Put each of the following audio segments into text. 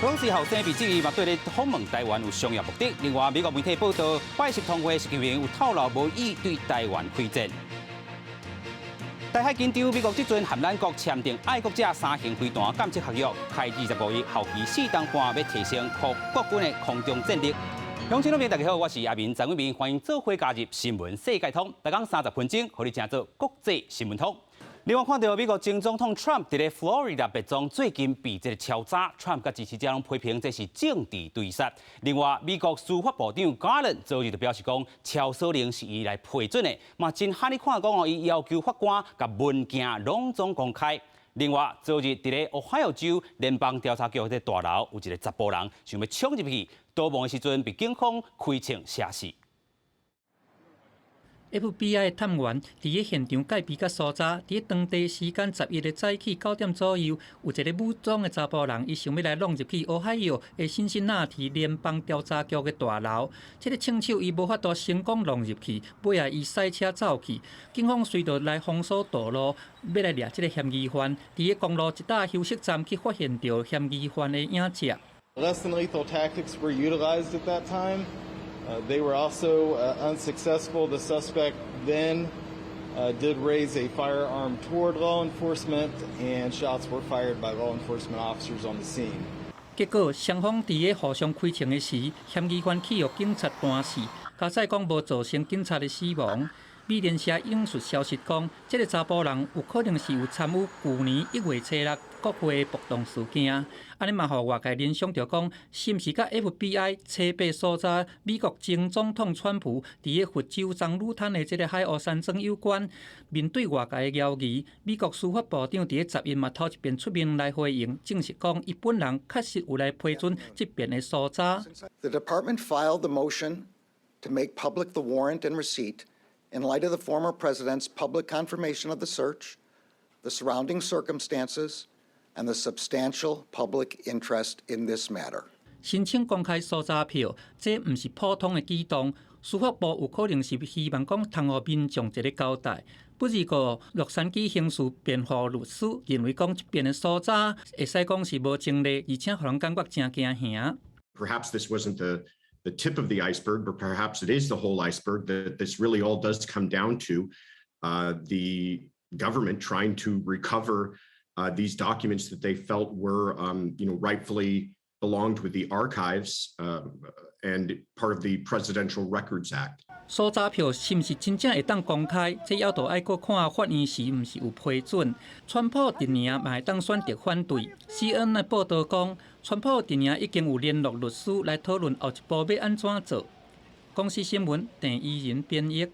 佩洛西後生被質疑嘛對咧訪問台灣有商業目的。另外，美國媒體報道，拜習通話習近平有透露無意對台灣開戰。台海緊張，美國這陣和咱國簽訂愛國者三型飛彈監測合約，開25億，後期4冬半，欲提升國軍的空中戰力。鄉親們，大家好，我是阿明張偉明，歡迎做伙加入新聞世界通，逐工30分鐘，予你成做國際新聞通。另外看到美國前總統 Trump 佇咧佛羅里達白莊最近被這个敲詐，Trump 佮支持者攏批評這是政治追殺。另外，美國司法部長 Garland 昨日就表示講，搜索令是伊來批准的，嘛真罕你看講哦，伊要求法官共文件攏總公開。另外，昨日佇咧俄亥俄州聯邦調查局的大樓有一个查埔人想欲衝入去，逃亡的時陣被警方開槍射死。 FBI 探員佇个現場戒備佮搜查，佇當地時間11日早起9點左右，有一个武裝的查埔人，伊想欲來弄入去俄亥俄的辛辛那提聯邦調查局的大樓。這个槍手伊無法度成功弄入去，尾仔伊駛車走去，警方隨著來封鎖道路，欲來掠這个嫌疑犯。佇个公路一搭休息站去發現著嫌疑犯的影跡。 Less than lethal tactics were utilized at that time. They were also unsuccessful. The suspect then did raise a firearm toward law enforcement, and shots were fired by law enforcement officers on the scene. 結果，雙方佇个互相開槍的時，嫌疑犯去予警察彈死，佳哉講無造成警察的死亡。美聯社引述消息講，這个查埔人有可能是有參與舊年1月初6國會暴動事件，按呢嘛予外界聯想著講，是毋是佮 FBI 初八搜查美國前總統川普佇个佛州棕櫚灘的這个海湖山莊有關？面對外界的懷疑，美國司法部長佇个11嘛頭一遍出面來回應，證實講伊本人確實有來批准這遍的搜查。 The department filed the motion to make public the warrant and receipt in light of the former president's public confirmation of the search, the surrounding circumstances, and the substantial public interest in this matter. 申請公開搜查票，這毋是普通的舉動。司法部有可能是希望講通予民眾一个交代。不過，洛杉磯刑事辯護律師認為講這遍的搜查會使講是無前例，而且予人感覺誠驚嚇。 Perhaps this wasn't the tip of the iceberg, but perhaps it is the whole iceberg, that this really all does come down to the government trying to recover these documents that they felt were rightfully belonged with the archives and part of the Presidential Records Act. 搜查票是毋是真正會當公開？這猶著愛閣看法院是毋是有批准。川普陣營嘛會當選擇反對。CNN 的報道講，川普陣營已經有聯絡律師來討論後一步欲按怎做。公視新聞鄭怡仁編譯。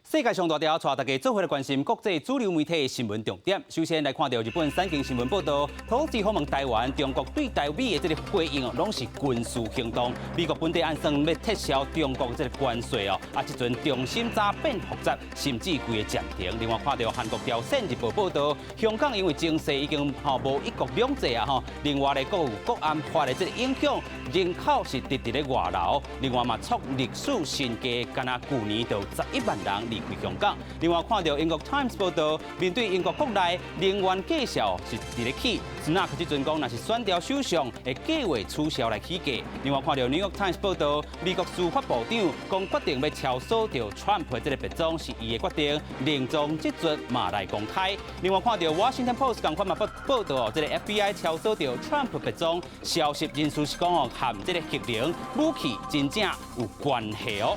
世界上大條，帶大家做伙來關心國際主流媒體的新聞重點。首先來看著日本產經新聞報道，佩洛西訪問台灣，中國對台美的這个回應哦，攏是軍事行動。美國本底按算欲撤銷中國這个關稅哦，啊，這陣重心早變複雜，甚至規个暫停。另外看著韓國朝鮮日報報道，香港因為情勢已經吼無一國兩制啊吼，另外咧閣有國安法的這个影響，人口是直直咧外流。另外嘛創歷史新低，敢若舊年就11萬人離開香港。另外看著英國 Times 報道，面對英國國內能源價數是佇咧起，斯納克這陣講，若是選調首相會計劃取消來起價。另外看著 New York Times 報道，美國司法部長講決定欲搜索著川普這个白莊是伊的決定，令狀這陣嘛來公開。另外看著 Washington Post 仝款嘛報報道，這个 FBI 搜索著川普白莊，消息人士是講哦，和這个核能武器真正有關係哦。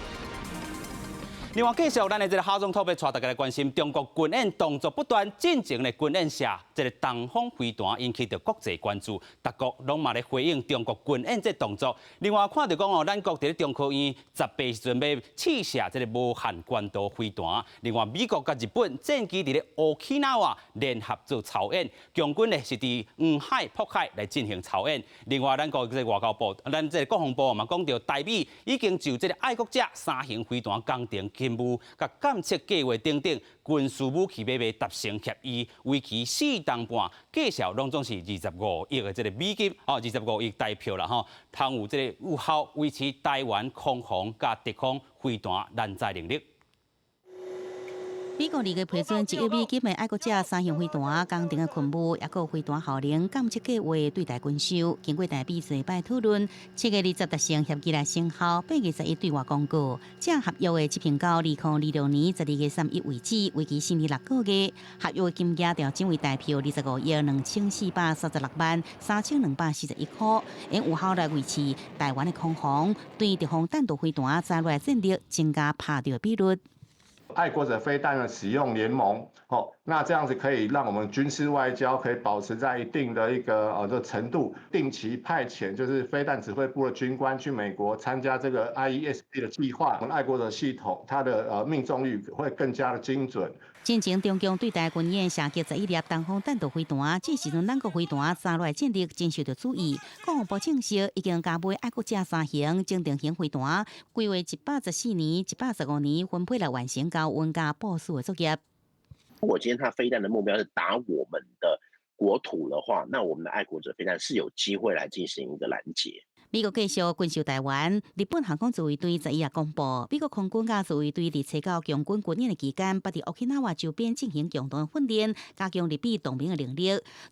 另外，繼續咱的這个哈總特別帶大家來關心中國軍演動作不斷，進前的軍演射這个東風飛彈引起著國際關注，各國攏嘛咧回應中國軍演這動作。另外，看著講哦，咱國佇咧中科院18時陣欲試射這个無限關度飛彈。另外，美國佮日本戰機佇咧烏基納瓦聯合做操演，共軍呢是佇黃海、渤海來進行操演。另外，咱國這个外交部、咱這个國防部嘛講著，台美已經就這个愛國者三型飛彈工程任務、佮監測計劃等等軍事武器買賣達成協議，為期4冬半，價數攏總是25億的這个美金，哦，25億台票啦吼，通有這个有效維持台灣空防佮敵空飛彈攔載能力。美國2月批准1億美金的愛國者三型飛彈工程的勤務，抑閣飛彈效能監測計劃對台軍售，經過台美濟擺討論，7月20達成協議來生效，8月11對外公告。這合約會執行到2026年12月31為止，為期4年6個月。合約金額調整為台票25億2436萬3241塊，用有效來維持台灣的空防，對敵方彈道飛彈在內戰力增加拍著的比率。愛國者飛彈的使用聯盟，哦，那這樣子可以讓我們軍事外交可以保持在一定的一個這程度，定期派遣就是飛彈指揮部的軍官去美國參加這個 IESP 的計劃，我們愛國者系統它的命中率會更加的精準。進前中共對台軍演射擊11粒東風彈道飛彈，這時陣兩國飛彈炸落戰力真受著注意。國防部證實已經加買愛國者三型、偵定型飛彈，規劃114年、115年分批來完成交運加部署的作業。如果今天他飛彈的目標是打我們的國土的話，那我們的愛國者飛彈是有機會來進行一個攔截。美國繼續軍售台灣，日本航空自衛隊11日公布，美國空軍佮自衛隊佇初九強軍軍演的期間，捌佇 Okinawa 周邊進行共同訓練，加強日美同盟的能力。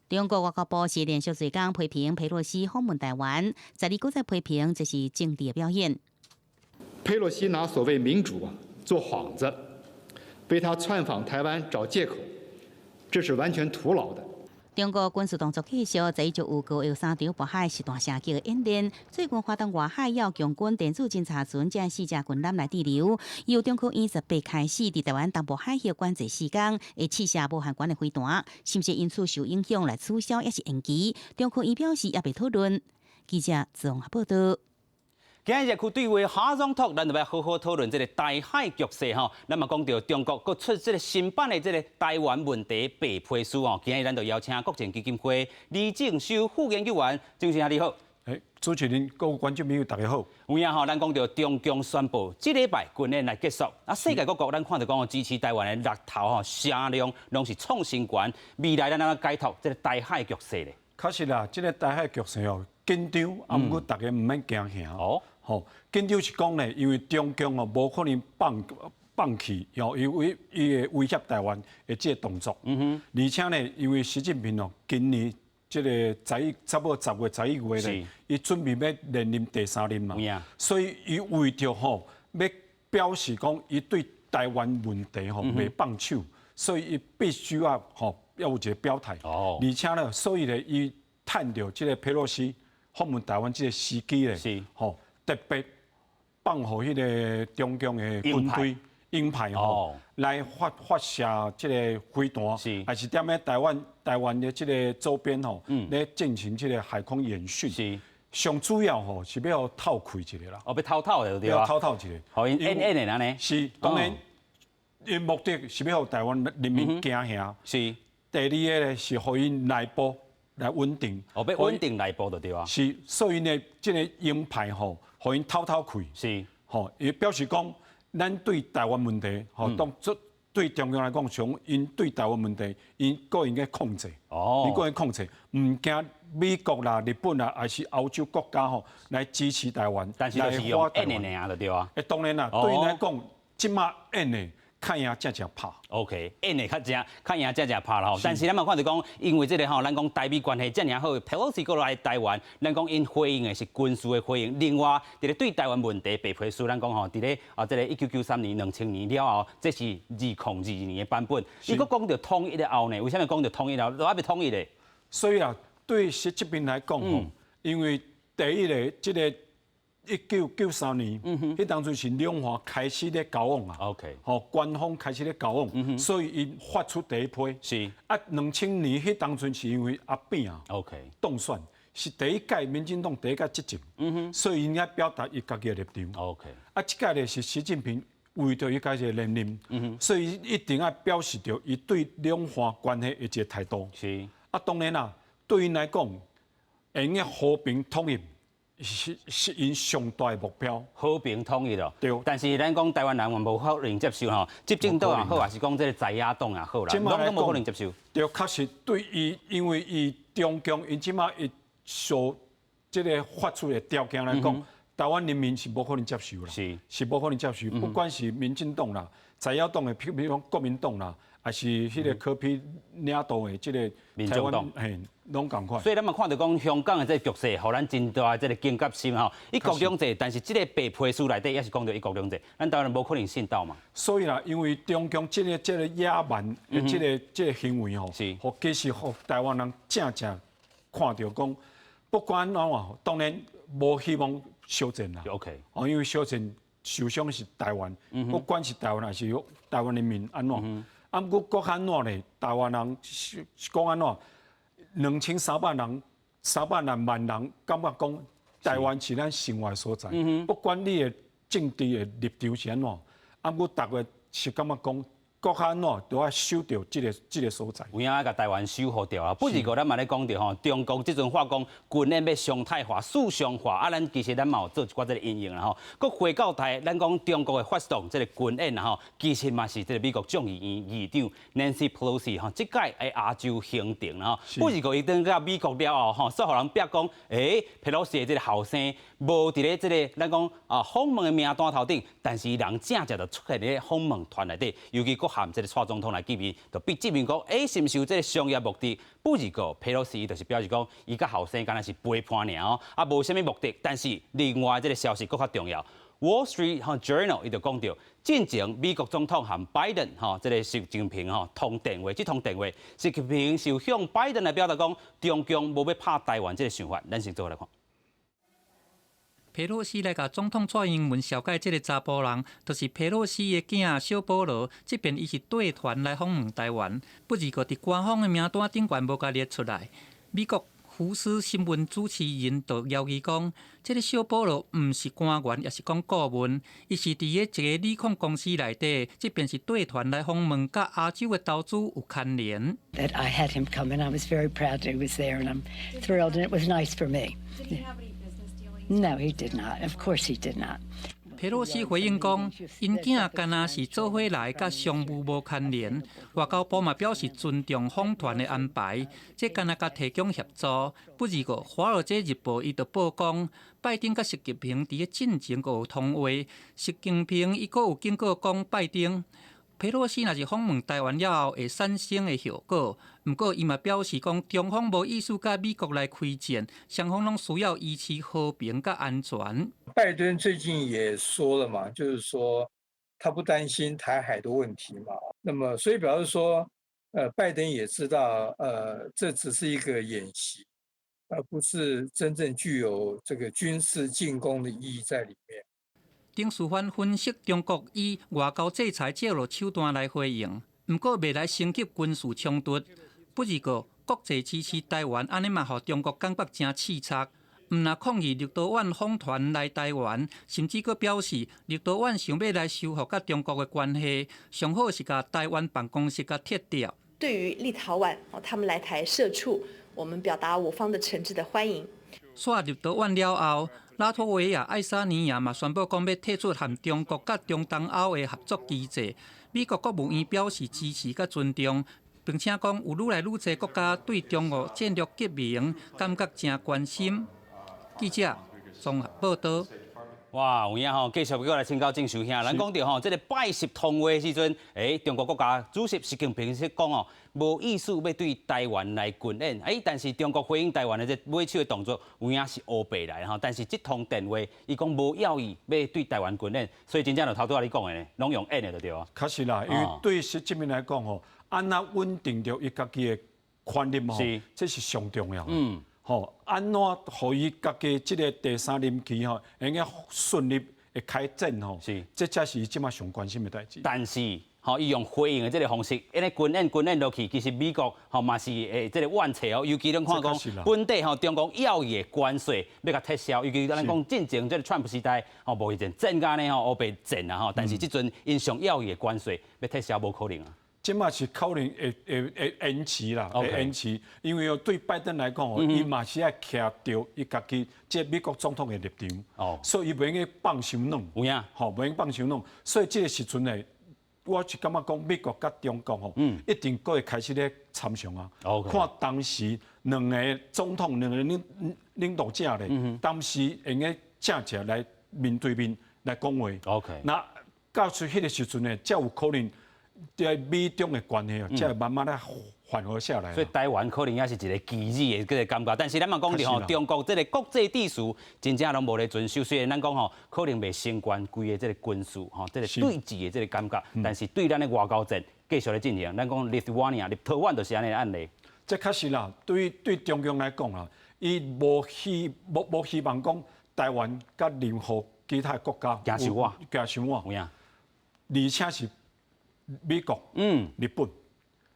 中國外交部是連續濟工批評佩洛西訪問台灣，12閣再批評這是政治的表演。佩洛西拿所謂民主做幌子，為他竄訪台灣找借口，這是完全徒勞的。中國軍事動作繼續，11就有高遙三場渤海實彈射擊的演練。最近華東外海有共軍電子偵察船這四隻軍艦來滯留，由中科院18開始佇台灣東部海域管制時間，會試射無限懸的飛彈，是毋是因此受影響來取消抑是延期？中科院表示猶未討論。記者綜合報道。今日熱區對話哈總統，咱就欲好好討論這个台海局勢吼。咱嘛講著中國閣出這个新版的這个台灣問題白皮書吼。今日咱就邀請國政基金會李正修副研究員，鄭先生你好。欸，主持人，各位觀眾朋友，大家好。有影吼，咱講著中共宣布這禮拜軍演來結束，啊，世界各國咱看著講支持台灣的力頭吼，聲量攏是創新懸。未來咱按怎解讀這个台海局勢咧？確實啦，這个台海局勢哦緊張，啊，毋過大家毋免驚嚇。哦。吼，緊張是講咧，因為中共哦無可能放棄，吼，伊威伊會威脅台灣的這個動作。而且呢，因為習近平哦，今年這個十一差不多10月、11月咧，伊準備欲連任第三任嘛。所以伊為著吼，欲表示講伊對台灣問題吼袂放手，所以伊必須要吼要有一個表態。而且呢，所以咧，伊趁著這個佩洛西訪問台灣這個時機咧，吼。特別放予彼个中共的軍隊鷹派吼來發射這個飛彈，抑是踮咧台灣的這个周邊吼，咧進行這个海空演訓。上主要吼是欲透氣一下啦。哦，欲透透的對欲透透一下。予𪜶演演的按呢？是，當然，𪜶目的是欲予台灣人民驚嚇。第二個咧是予𪜶內部來穩定。哦，欲穩定內部就對啊。是，所以呢，這个鷹派吼，予𪜶透透氣。吼，伊表示講，咱對台灣問題，吼，當作對中共來講，像𪜶對台灣問題，𪜶閣會用控制。𪜶閣會用控制，毋驚美國啦、日本啦，抑是歐洲國家吼來支持台灣。但是就是用演的爾就對啊。欸，當然啦，對𪜶來講，這馬演的較贏正正拍。 OK，演的較正，較贏正正拍啦吼。但是咱嘛看著講，因為這个吼，咱講台美關係遮爾好，佩洛西閣來台灣，咱講𪜶回應的是軍事的回應。另外，佇咧對台灣問題白皮書，咱講吼，佇咧啊這个1993年2000年了後，這是2022年的版本。伊閣講著統一了後呢？為啥物講著統一了後，都猶未統一咧？所以啊，對習近平來講吼，因為第一个這个1993年，彼當陣是兩岸開始咧交往啊。 吼，官方開始咧交往，所以伊發出第一批。啊，2000年彼當陣是因為阿扁啊當選，是第一屆民進黨第一屆執政，所以𪜶愛表達伊家己的立場。 啊，這屆咧是習近平為著伊家己的連任，所以一定愛表示著伊對兩岸關係的一個態度。啊，當然啦，對𪜶來講，會用和平統一是𪜶上大的目標。和平統一咯。對。但是咱講台灣人嘛無可能接受吼，執政黨也好，抑是講這个在野黨也好啦，攏總無可能接受。對，確實對伊，因為伊中共𪜶這馬伊所這个發出的條件來講，台灣人民是無可能接受啦，是無可能接受。不管是民進黨啦，在野黨的，譬如講國民黨啦，抑是彼個柯 P 領導的這個民眾黨，嘿，攏仝款。所以咱嘛看著講香港的這個局勢，予咱真大的這個警覺心吼。一國兩制，但是這個白皮書內底也是講著一國兩制，咱台灣人無可能信到嘛。所以啦，因為中共這個野蠻的這個行為吼，予其實予台灣人正正看著講，不管按怎，當然無希望小戰啦。 哦，因為小戰受傷是台灣，不管是台灣還是台灣人民按怎，啊，毋過閣按怎咧？台灣人是講按怎？2300人，300萬人感覺講台灣是咱生活的所在，不管你的政治的立場是按怎，啊，毋過逐家是感覺講，閣較按怎都愛守著這個所在。有影愛共台灣守護著啊！不是過咱嘛咧講著吼，中國這陣話講軍演欲常態化、四常化，啊，咱其實咱嘛有做一寡這個因應啦吼。閣回到台，咱講中國的發動這個軍演啦吼，其實嘛是這個美國眾議院議長 Nancy Pelosi 吼，這擺的亞洲行程啦吼。不是過伊轉到美國了後吼，煞予人逼講，欸，佩洛西的這個後生無佇咧這個咱講啊訪問的名單頭頂，但是人正正就出現咧訪問團內底，尤其閣含這個蔡總統來見面，就被質問講，欸，是毋是有這個商業目的？不是過佩洛西就是表示講，伊佮後生敢若是陪伴爾哦，啊，無啥物目的。但是另外這個消息閣較重要，Wall Street Journal 伊就講著，進前美國總統和拜登吼，這個習近平吼通電話，這通電話習近平是有向拜登來表達講，中共無欲拍台灣這個想法。咱先做來看。佩洛西來共總統蔡英文紹介這个查埔人，就是佩洛西的囝小保羅。這遍伊是帶團來訪問台灣，不過佇官方的名單頂懸無共列出來。美國福斯新聞主持人就枵伊講，這个小保羅毋是官員，抑是講顧問，伊是佇咧一个鋰礦公司內底，這遍是帶團來訪問，佮亞洲的投資有牽連。 That I had him come, and I was very proud that he was there, and I'm thrilled, and it was nice for me. Did he have any business dealings? No, he did not. Of course he did not. 佩洛西回應講，𪜶囝敢若是做伙來，佮商務無牽連。外交部嘛表示尊重訪團的安排，這敢若共提供協助。不過，《華爾街日報》伊就報講，拜登佮習近平佇咧進前閣有通話，習近平伊閣有警告講，拜登、佩洛西若是訪問台灣了後會產生的後果。毋過，伊嘛表示講，中方無意思佮美國來開戰，雙方攏需要維持和平佮安全。拜登最近也說了嘛，就是說他不擔心台海的問題嘛。那麼，所以表示說，拜登也知道，這只是一個演習，而不是真正具有這個軍事進攻的意義在裡面。丁樹範分析，中國以外交制裁這路手段來回應，毋過袂來升級軍事衝突。不過，國際支持台灣，按呢嘛，予中國感覺誠刺激。毋若抗議立陶宛訪團來台灣，甚至閣表示立陶宛想欲來修復佮中國的關係，上好是共台灣辦公室共撤掉。對於立陶宛哦，他們來台設處，我們表達我方的誠摯的歡迎。煞立陶宛了後，拉脫維亞、愛沙尼亞嘛宣布講欲退出和中國佮中東歐的合作機制。美國國務院表示支持佮尊重，並且講有愈來愈濟國家對中俄戰略結盟感覺誠關心。記者綜合報道。哇，有影吼，繼續閣來請教鄭壽兄，咱講著吼，這個拜習通話的時陣，欸，中國國家主席習近平是講哦，無意思欲對台灣來軍演，欸，但是中國回應台灣的這尾手的動作，有影是烏白來吼，但是這通電話，伊講無要意欲對台灣軍演，所以真正就頭拄仔你講的呢，攏用演的就對啊。確實啦，因為對習近平來講吼，按怎穩定著伊家己的權力吼，這是上重要的。吼，按怎予伊家己這个第三任期吼，會用順利的開展吼，這才是伊這馬上關心的代誌。但是，吼，伊用回應的這个方式，按呢軍演軍演落去，其實美國吼嘛是會這个怨氣哦。尤其咱看講本底吼中國要伊的關稅欲共撤銷，尤其咱講進前這个川普時代吼無一陣戰甲呢吼，烏白戰啊吼。但是這陣𪜶上要伊的關稅欲撤銷無可能啊。這馬是可能會延遲啦，會延遲，因為對拜登來講哦，伊嘛是愛徛著伊家己這美國總統的立場，所以伊袂用放傷軟，有影，吼，袂用放傷軟，所以這个時陣呢，我是感覺講美國佮中國吼，一定閣會開始咧參詳啊，看當時兩个總統、兩个領導者咧，當時會用正正來面對面來講話。 那到出彼個時陣呢，才有可能佇美中的關係啊，才會慢慢咧緩和下來。所以台灣可能也是一個棋子的這個感覺，但是咱嘛講著吼，中國這個國際秩序真正攏無咧遵守，雖然咱講吼可能袂相關規个這個軍事吼，這個對峙的這個感覺，但是對咱的外交戰繼續咧進行。咱講 Lithuania 立陶宛就是按呢案例。這確實啦，對中共來講啦，伊無希望講台灣佮任何其他國家驚傷我，驚傷我，而且是美國、日本，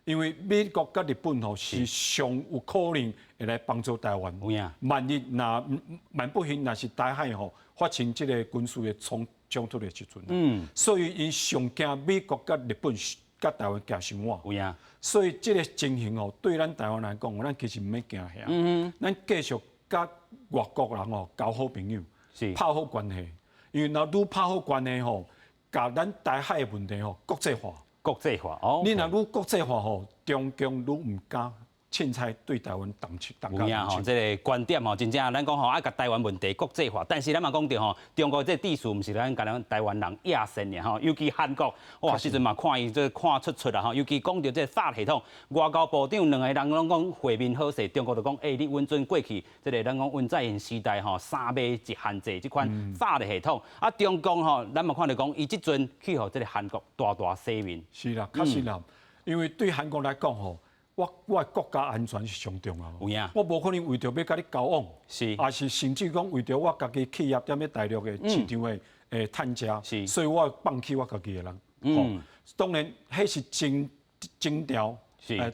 因為美國佮日本吼是上有可能會來幫助台灣。萬一若萬不幸若是台海吼發生這個軍事的衝突的時陣，所以𪜶上驚美國佮日本佮台灣驚傷我。所以這個情形哦，對咱台灣來講，咱其實毋免驚嚇。咱繼續佮外國人哦交好朋友，拍好關係。因為若愈拍好關係吼，共咱台海的問題吼國際化。國際化哦。你若愈國際化吼，中共愈毋敢凊彩對台灣動手動。有影吼，這個觀點吼，真正咱講吼愛共台灣問題國際化，但是咱嘛講著吼，中國這個秩序毋是咱干焦台灣人野心爾吼，尤其韓國，哇，時陣嘛看伊這看出出啦吼，尤其講著這個法系統，外交部長兩個人攏講會面好勢，中國就講，欸，你允准過去這個咱講文在寅時代吼三馬一限制這款法律系統，啊，中共吼，咱嘛看著講，伊這陣去予這個韓國大大洗面。是啦，確實啦，因為對韓國來講吼，我的國家安全是上重要。有影。我無可能為著欲共你交往，抑是甚至講為著我家己企業踮咧大陸的市場的趁食，所以我放棄我家己的人。當然，彼是前朝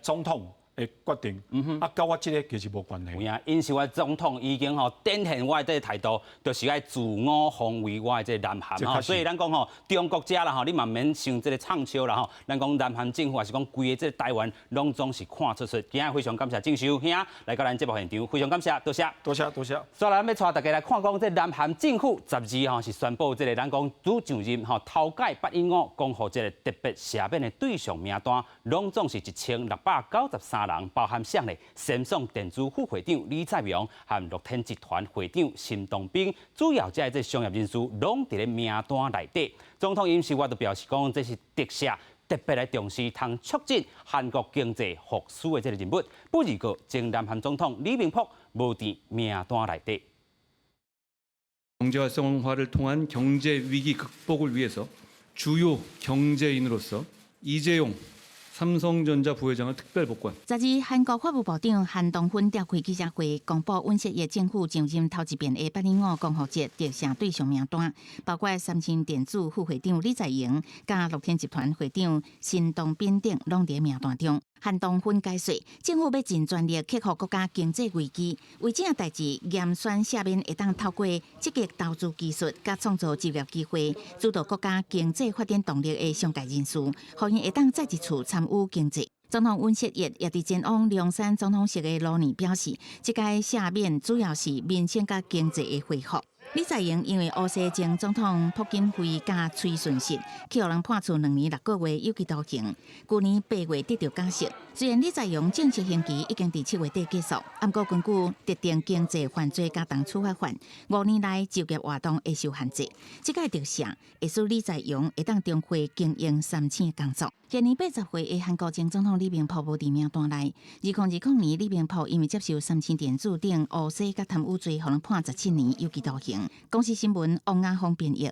總統的決定，啊，佮我這個其實無關係。有影，𪜶是我總統已經吼展現我的這個態度，就是愛自我防衛我的這個南韓吼。所以咱講吼，中國遮啦吼，你嘛毋免傷這個暢笑啦吼。咱講南韓政府抑是講規個這個台灣，攏總是看出出。今日非常感謝正修兄來到咱節目現場，非常感謝，多謝。多謝多謝。煞來咱欲帶大家來看講，這南韓政府12吼是宣布這個咱講拄上任吼頭擺八一五光復節特別赦免的對象名單，攏總是1693人，包含啥呢？三星電子副會長李在鎔和樂天集團會長辛東彬，主要這個商業人士攏佇咧名單內底。總統尹錫悅就表示講，這是特赦，特別來重視通促進韓國經濟復甦的這個任務。不過，前南韓總統李明博無佇名單內底。 경제활성화를통한경제위기극복을위해서주요경제인으로서이재용 삼성전자 부회장을 특별 복권。 昨日，韓國法務部長韓東勳召開記者會，公布尹錫悅政府上任頭一遍的八一五光復節特赦對象名單，包括三星電子副會長李在鎔、佮樂天集團會長辛東彬等，攏佇名單中。韓東勳解說，政府欲盡全力克服國家經濟危機，為這代誌嚴選赦免會當透過積極投資技術、佮創造就業機會，主導國家經濟發展動力的商界人士，予𪜶會當再一次參與經濟。總統尹錫悅也佇前往龍山總統室的路呢表示，這屆赦免主要是民生佮經濟的恢復。李在鎔因為訛殺前總統朴槿惠佮崔順實，去予人判處2年6個月有期徒刑。舊年8月得到假釋。雖然李在鎔正式刑期已經佇7月底結束，毋過根據特定經濟犯罪加重處罰法，5年內就業活動會受限制。這屆特赦會使李在鎔會當重回經營三星工作。現年80歲的韓國前總統李明博無佇名單內。2020年，李明博因為接受三星電子等烏洗佮貪污罪，予人判17年有期徒刑。公視新聞王亞峰編譯。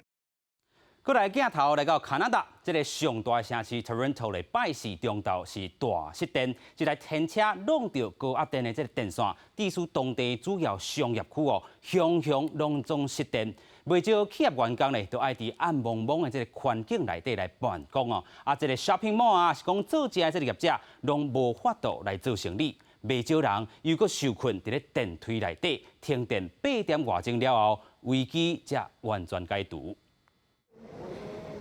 過來鏡頭來到加拿大，這個上大城市 Toronto 的拜四中晝是大失電，這台天車弄著高壓電的這個電線，致使當地主要商業區哦，鄉鄉攏總失電。袂少企業員工呢，都愛佇暗濛濛的這個環境內底來辦公哦。啊，這個 shopping mall 啊，是講做食的這個業者，攏無法度來做生理。袂少人又閣受困佇咧電梯內底，停電8點外鐘了後，危機才完全解除。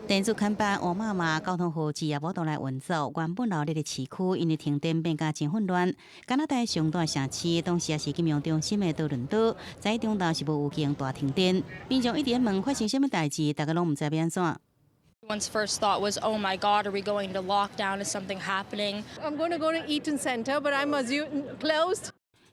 電子看板、沃爾瑪、交通號誌也無倒來運作。原本熱鬧的市區因為停電變甲真混亂。加拿大上大城市，當時也是金融中心的多倫多，在中晝是無預警大停電。民眾一直問發生啥物代誌，大家攏毋知欲按怎。 One's first thought was, "Oh my God, are we going to lockdown? Is something happening?" I'm going to go to Eaton Center, but I'm assuming closed.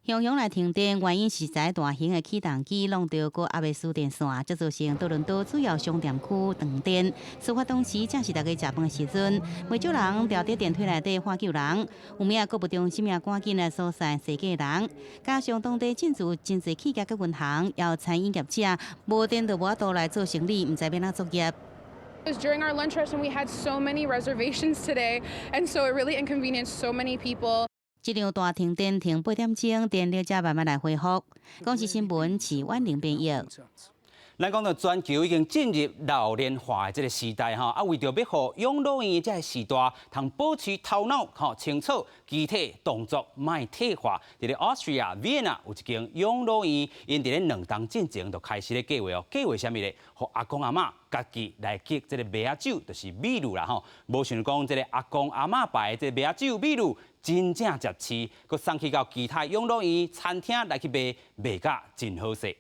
雄雄來停電，原因是在大型的起動機弄著高壓的輸電線，才造成多倫多主要商店區斷電。事發當時正是大家食飯的時陣，袂少人牢佇電梯內底喊救人。有影購物中心也趕緊來疏散踅街人。加上當地進駐真濟企業佮銀行，猶有餐飲業者，無電就無法度來做生理，毋知欲按怎作業。 It was during our lunch rush, and we had so many reservations today, and so it really inconvenienced so many people. 這場大停電停8點鐘，電力才慢慢來恢復。公視新聞徐婉玲編譯。咱講到全球已經進入老年化的這個時代吼，啊，為著欲予養老院這个時代，通保持頭腦吼清楚，肢體動作莫退化。佇咧 Austria Vienna 有一間養老院，𪜶佇咧2冬進前就開始咧計劃哦，計劃啥物咧？予阿公阿嬤家己來激這個麥仔酒，就是麋鹿啦吼。無想講這個阿公阿嬤牌的這個麥仔酒麋鹿真正捷市，閣送去到其他養老院餐廳來去賣，賣甲真好勢。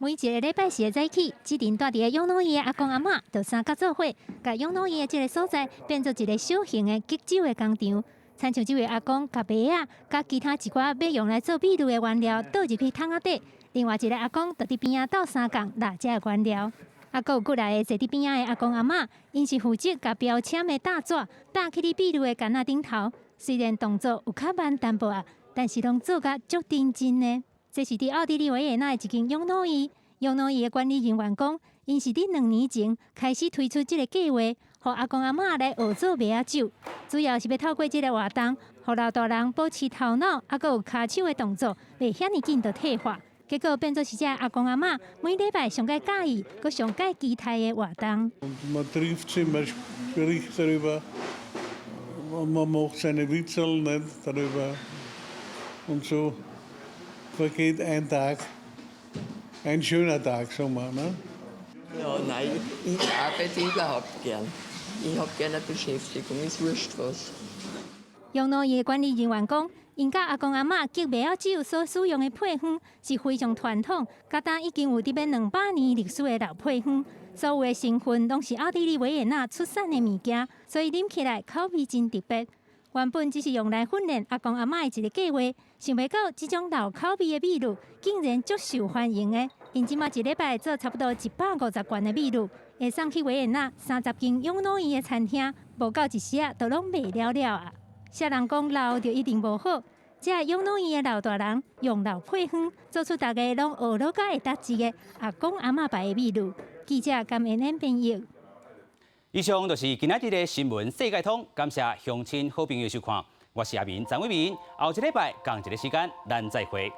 每一个禮拜四的早起，這陣蹛佇个養老院的阿公阿嬤，就三腳做伙，共養老院的這个所在變做一个小型的激酒的工廠。親像這位阿公，共麥仔，佮其他一寡欲用來做麋鹿的原料倒入去桶仔底。另外一个阿公就佇邊仔鬥相共抐這个原料。啊，閣有過來个坐佇邊仔的阿公阿嬤，𪜶是負責共標籤的貼紙貼去佇麋鹿的矸仔頂頭。雖然動作有較慢淡薄仔，但是攏做甲足認真的。這是佇奧地利維也納的一間養老院，養老院的管理人員講，𪜶是佇2年前開始推出這个計劃，予阿公阿嬤來學做麥仔酒，主要是欲透過這个活動，予老大人保持頭腦，啊，閣有跤手的動作，袂遐爾緊就退化。結果變做是這阿公阿嬤每禮拜上蓋佮意，閣上蓋期待的活動。 Man trifft sich, man spricht darüber, man macht seine Witzel, nicht, darüber und so vergeht ein Tag, ein schöner Tag, sagen wir. Ne? Ja, nein, ich arbeite überhaupt gern. Ich habe gerne eine Beschäftigung, ist wurscht was. 養老院的管理人員講，𪜶教阿公阿嬤激麥仔酒所使用的配方是非常傳統，佮今已經有佇欲200年歷史的老配方，所有的成分攏是奧地利維也納出產的物件，所以啉起來口味真特別。原本只是用來訓練阿公阿嬤的一个計劃，想袂到這種老口味的麋鹿竟然足受歡迎的。𪜶這馬一禮拜做差不多150罐的麋鹿，會送去維也納30間養老院的餐廳，無夠一時仔，就攏賣了了啊！啥人講老就一定無好？這養老院的老大人用老配方做出大家攏學落甲會達志的阿公阿嬤牌的麋鹿。記者甘恩恩編譯。以上就是今仔日的新聞世界通，感謝鄉親好朋友收看，我是阿明張偉明，後一禮拜仝一个時間，咱再會。